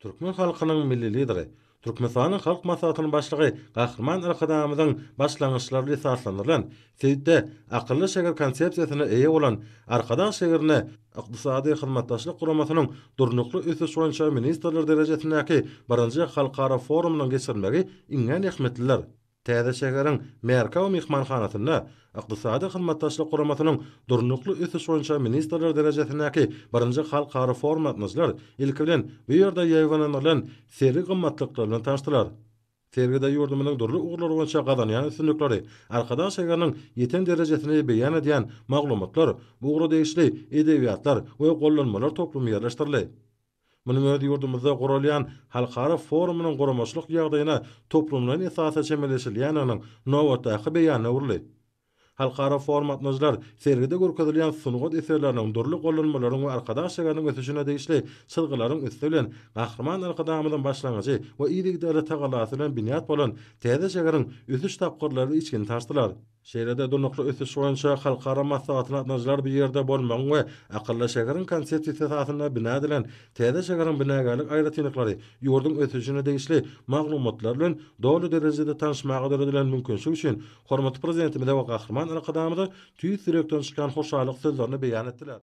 Türkmen halkynyň Milli Lideri, Türkmenistanyň Halk Maslahatynyň Başlygy Gahryman Arkadagymyzyň başlangyçlary bilen esaslandyrylan, sebitde akylly şäher konsepsiýasyna eýe bolan Arkadag şäherinde Ykdysady Hyzmatdaşlyk Guramasynyň Durnukly ösüş boýunça ministrler derejesindäki birinji halkara forumynyň geçirilmegi iňňän ähmiýetlidir. Täze şäheriň Merkaw myhmanhanasynda Ykdysady Hyzmatdaşlyk Guramasynyň Durnukly ösüş boýunça ministrler derejesindäki birinji halkara forumyna gatnaşyjylar ilki bilen bu ýerde ýaýbaňlandyrylan sergi gymmatlyklary bilen tanyşdylar. Sergide ýurdumyzyň dürli ugurlar boýunça gazanýan üstünlikleri, Arkadag şäheriniň ýeten derejesini beýan edýän maglumatlar, bu ugra degişli edebiýatlar we gollanmalar toplumy ýerleşdirildi. Munuň özi ýurdumyzda guralýan halkara forumynyň guramaçylyk ýagdaýyna toplumlaýyn esasda çemeleşilýändiginiň nobatdaky beýanyna öwrüldi. Halkara foruma gatnaşyjylar sergide görkezilýän sungat eserleriniň, dürli gollanmalaryň we Arkadag şäheriniň ösüşine degişli çyzgylaryň üsti bilen Gahryman Arkadagymyzyň başlangyjy we yzygiderli tagallasy bilen binýat bolan täze şäheriň ösüş tapgyrlary içgin tanyşdylar. Şeýle-de Durnukly ösüş boýunça halkara maslahatyna gatnaşyjylar bu ýerde bolmagyň we akylly şäheriň konsepsiýasy esasynda bina edilen täze şäheriň binagärlik aýratynlyklary, ýurduň ösüşine degişli maglumatlar bilen doly derejede tanyşmaga döredilen mümkinçilik üçin hormatly Prezidentimize we Gahryman Arkadagymyza tüýs ýürekden çykýan hoşallyk sözlerini beýan etdiler.